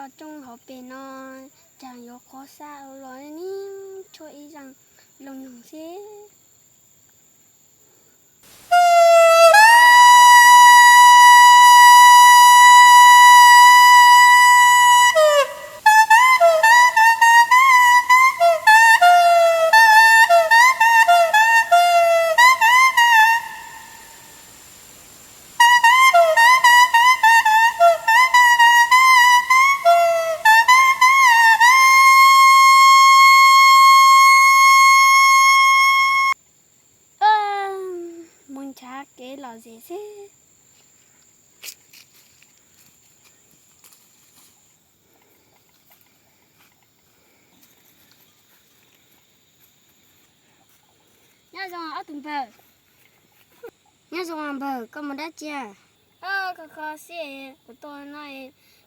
Cov rooj hauv pes no, cas yuav qhuav xab los ne, tshuav ib zaug loog noog xwb. Mus nrhav kev lom zem xwb. Nyob zoo ob tug npawg. Nyob zoo npawg, koj mus dab tsi? Kho kho siab, kuv tuaj no,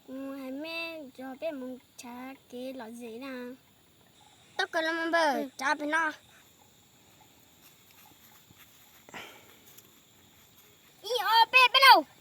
kuv mus hais meb nrog peb mus nrhav kev lom zem na. Tau kawg los mas npawg, rov pem no. Ib ob peb, peb lauj.